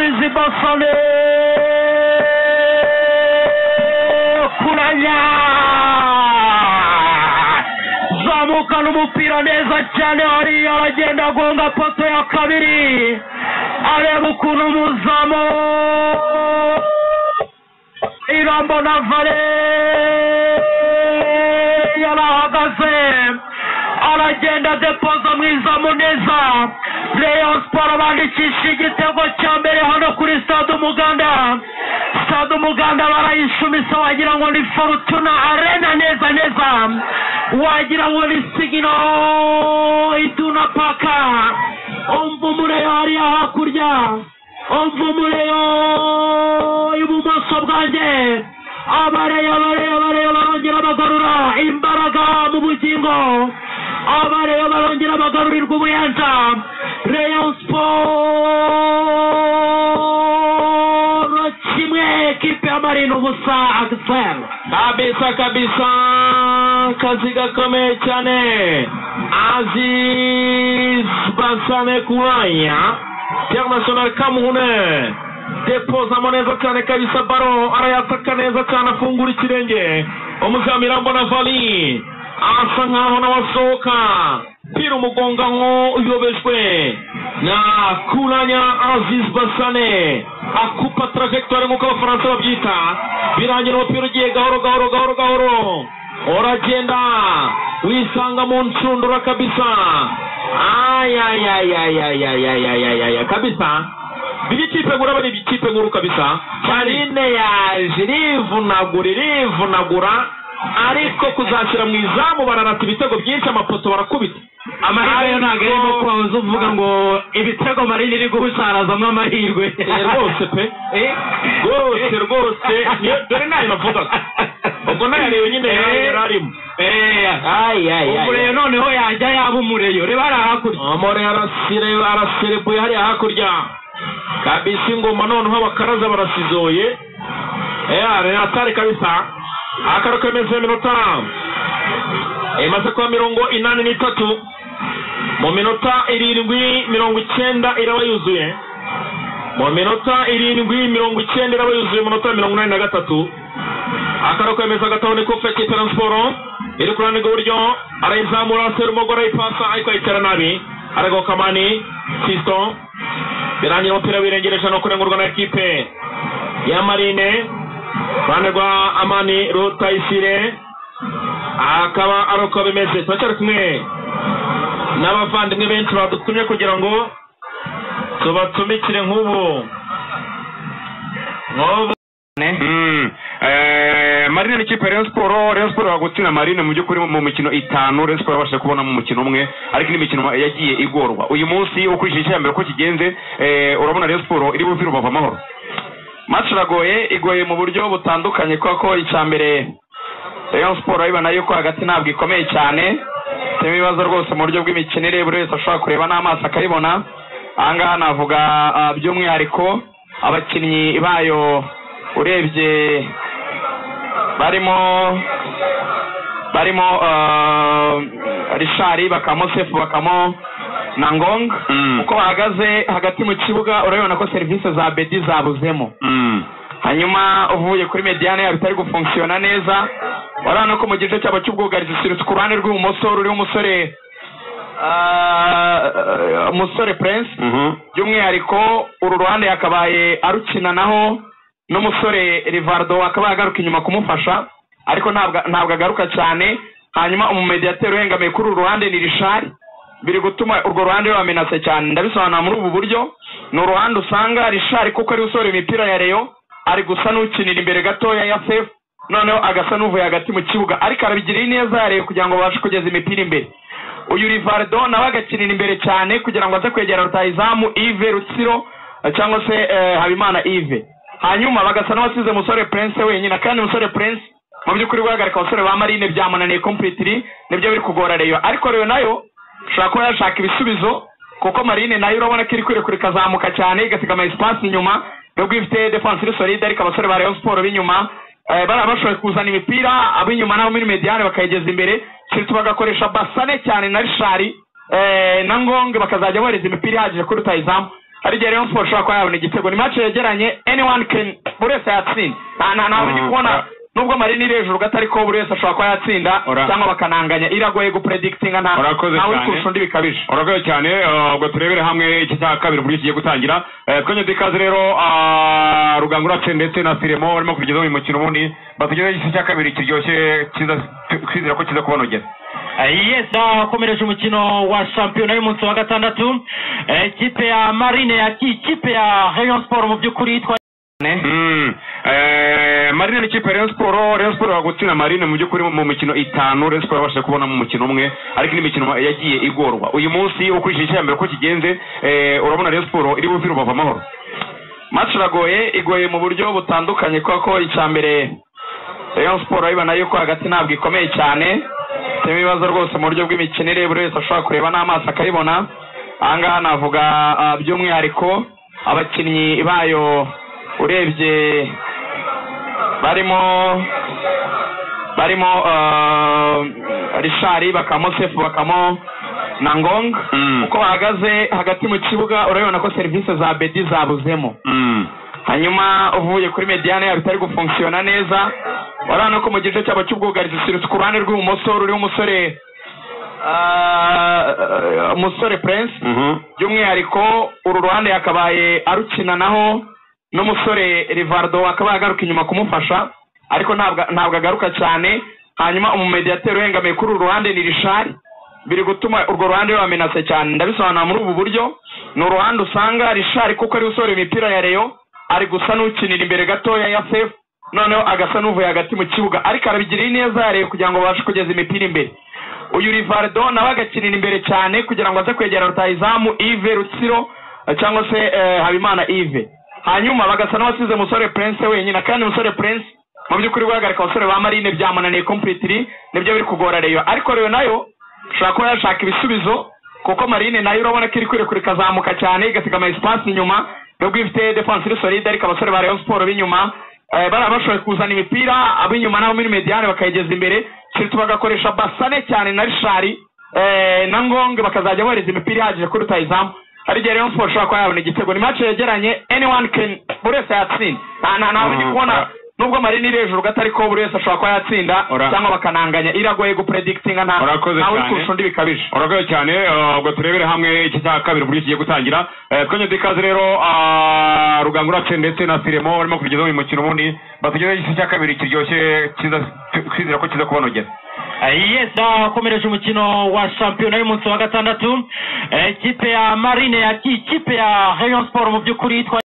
Aziz Basane Kuranya zamukana umupira neza cyane hariya, aragenda agonga poto ya kabiri, areba ukuntu umuzamu Irambona Vale yarahagaze, aragenda depoza mu izamu neza. Rayon Sport bandikisha igitego cya mbere hano kuri Stade Umuganda. Stade Umuganda barayishumise, wagira ngo ni Fortuna Arena neza neza, wagira ngo ni Signal Iduna Park. Umva umureyo hariya hakurya, umva umureyo ibumoso bwanjye. Abareyo abareyo abareyo barongera bagarura imbaraga mu bugingo, abareyo barongera bagarurirwa ubuyanja. Rayon Sport kimwe, ekipe ya Marine ubusa. Axel kabisa kabisa, kazi gakomeye cyane. Aziz Basane Kuranya international Camerounais depozamo neza cyane kabisa, baro arayataka neza cyane, afungura ikirenge, umuzamu Irambona Vali asa nkaho nawe asohoka, pira umugonga nko uyobejwe na Kuranya. Aziz Basane akupa trajectoire nk'uko abafaransa babyita, birangira umupira ugiye gahoro gahoro gahoro gahoro, uragenda wisanga mu nshundura kabisa. Ayayayayayayayayaya kabisa, ibikipe nkuru aba ari ibikipe nkuru kabisa. Marine yaje irivunagura irivunagura, ariko kuzashyira mu izamu bararata ibitego byinshi, amapoto barakubita. Amahirwe yo ntabwo arimo kuba uvuga ngo ibitego Marine iri guhusharazamo amahirwe. Rwose pe, rwose rwose, dore nayo navugaga ubwo nayareba nyine yari arimo. Umureyo noneho yajya yaba umureyo, reba hariya hakurya. Umureyo araserebuye hariya hakurya kabisa, ingoma noneho abakaraza barasizoye. Atari kabisa, akaro kemeze iminota imaze kuba 83, mu minota 7 90 iraba yuzuye, mu minota 7 90 iraba yuzuye, minota 83. Akaro kemeza gatone ko feki transport iri ku ruhande rw'iburyo, arayizamura Serumogo arayipasa ariko ayitera nabi, aragoka Amani Fiston, birangira umupira wirengereje no kurengurwa na ekipe ya Marine. Ruhande rwa Amani Rutayisire akaba ari uko bimeze. Turacyari kumwe n'abavandimwe benshi badutumye kugira ngo tubatumikire nk'ubu nk'ubu. Marine n'ikipe ya Rayon Sport. Rayon Sport bagutsinda Marine mu by'ukuri mu mikino 5, Rayon Sport yabashije kubona mu mukino umwe, ariko n'imikino yagiye igorwa. Uyu munsi ukurikije icyambere uko kigenze, urabona Rayon Sport iri buvire Rubavu amahoro. Match iragoye, igoye mu buryo butandukanye, kuko icyambere Rayon Sport urabibona yuko hagati ntabwo ikomeye cyane, itema ibibazo rwose mu buryo bw'imikinire, buri wese ashobora kureba n'amaso akayibona. Aha ngaha navuga by'umwihariko abakinnyi bayo urebye barimo Richard, bakamo Sefu, bakamo na Ngong. Uko bahagaze hagati mu kibuga urabibona ko serivisi za Bedi zabuzemo. Hanyuma uvuye kuri mediane yabo itari gufunkisiyona neza, urabona ko mu gice cyabo cy'ubwugarizi sirutse ku ruhande rw'ibumoso ruriho umusore umusore Prince, by'umwihariko uru ruhande yakabaye arukina naho n'umusore Rivardo akaba yagaruka inyuma kumufasha, ariko ntabwo agaruka cyane. Hanyuma umumediateri uhengamiye kuri uru ruhande ni Richard, biri gutuma urwo ruhande rubamenase cyane. Ndabisobanura muri ubu buryo, ni uruhande usanga Richard kuko ari usohora imipira ya Rayon ari gusa n'ukinira imbere gatoya ya Sefu, noneho agasa n'uvuye hagati mu kibuga, ariko arabigirira neza ya Rayon kugira ngo babashe kugeza imipira imbere. Uyu Rivardo nawe agakinira imbere cyane kugira ngo aze kwegera rutahizamu Yves Rutsiro cyangwa se Habimana Yves. Hanyuma bagasa n'abasize musore Prince wenyine, kandi musore Prince mu by'ukuri guhagarika abasore ba Marine byamunaniye completely, nibyo biri kugora Rayon. Ariko Rayon nayo ushobora kuba yashaka ibisubizo, kuko Marine nayo urabona ko iri kwirekura ikazamuka cyane igasiga ama espace inyuma, nubwo ifite defense iri solide, ariko abasore ba Rayon Sport b'inyuma bari bashoboye kuzana imipira ab'inyuma nabo muri mediane bakayigeza imbere, surtout bagakoresha Basane cyane na Richard na Ngong, bakazajya bohereza imipira ihagije kuri rutahizamu. Hari igihe Rayon Sport ishobora kuba yabona igitego. Ni match yegeranye, anyone can, buri wese yatsinda. Nta ndi kubona, nubwo Marine iri hejuru gato, ariko buri wese ashobora kuba yatsinda cyangwa bakananganya. Iragoye gupredictinga, nta Urakoze ntawe uri cyane. kurusha undi bikabije. Urakoze cyane. Ubwo turebere hamwe iki cya kabiri uburyo kigiye gutangira. Twongeye ikaze rero Rugangura ndetse na Firemo barimo kugezaho uyu mukino, ubundi batugezeho igice cya kabiri kiryoshye, kiza twizera ko kiza kubanogera. Yes, akomereje umukino wa shampiyona y'umunsi wa gatandatu. Ikipe ya Marine yakiye ikipe ya Rayon Sport, mu by'ukuri yitwa Marine n'ikipe ya Rayon Sport. Rayon Sport gutsinda Marine mu by'ukuri mu mikino 5 Rayon Sport yabashije kubonamo umukino umwe, ariko indi mikino yagiye igorwa. Uyu munsi ukurikije icya mbere uko kigenze, urabona Rayon Sport iri buve Rubavu amahoro? Match iragoye, igoye mu buryo butandukanye, kubera ko icya mbere Rayon Sport urabibona yuko hagati ntabwo ikomeye cyane, ifitemo ibibazo rwose mu buryo bw'imikinire, buri wese ashobora kureba n'amaso akayibona. Ahangaha navuga by'umwihariko abakinnyi bayo, urebye barimo Richard, bakamo Sefu, bakamo na Ngong. Uko bahagaze hagati mu kibuga, urabibona ko serivisi za Bedi zabuzemo. Hanyuma uvuye kuri médiane yabo itari gufonctionna neza, urabona ko mu gice cyabo cy'ubwugarizi, surtout ku ruhande rw'ibumoso ruriho umusore Prince. By'umwihariko uru ruhande yakabaye arukinanaho n'umusore Rivardo, akaba yagaruka inyuma kumufasha, ariko ntabwo agaruka cyane. Hanyuma umumediateri uhengamiye kuri uru ruhande ni Richard, biri gutuma urwo ruhande rubamenase cyane. Ndabisobanura muri ubu buryo: ni uruhande usanga Richard, kuko ari usohora imipira ya Rayon, ari gusa n'ukinira imbere gatoya ya Sefu, noneho agasa n'uvuye hagati mu kibuga, ariko arabigirira neza ya Rayon kugira ngo babashe kugeza imipira imbere. Uyu Rivardo nawe agakinira imbere cyane kugira ngo aze kwegera rutahizamu Yves Rutsiro cyangwa se Habimana Yves. Hanyuma bagasa n'abasize musore Prince wenyine, kandi musore Prince mu by'ukuri guhagarika abasore ba Marine byamunaniye completely, nibyo biri kugora Rayon. Ariko Rayon nayo ishobora kuba yashaka ibisubizo, kuko Marine nayo urabona ko iri kwirekura ikazamuka cyane, igasiga ama espace inyuma, nubwo ifite defense iri solide. Ariko abasore ba Rayon Sport b'inyuma bari bashoboye kuzana imipira, ab'inyuma nabo muri médiane bakayigeza imbere, surtout bagakoresha Basane cyane na Richard na Ngonge, bakazajya bohereza imipira ihagije kuri rutahizamu. Hari igihe Rayon Sport ishobora kuba yabona igitego. Ni match yegeranye, anyone can, buri wese yatsinda. Nta ndi kubona, nubwo Marine iri hejuru gato, ariko buri wese ashobora kuba yatsinda cyangwa bakananganya. Iragoye gupredictinga, nta Urakoze ntawe uri cyane. kurusha undi bikabije. Urakoze cyane. Ubwo turebere hamwe iki cya kabiri uburyo kigiye gutangira. Twongeye ikaze rero Rugangura ndetse na Firemo barimo kugezaho uyu mukino, ubundi batugezeho igice cya kabiri kiryoshye, kiza twizera ko kiza kubanogera. Yes, akomereje umukino wa shampiyona y'umunsi wa gatandatu. Ikipe ya Marine yakiye ikipe ya Rayon Sport, mu by'ukuri yitwa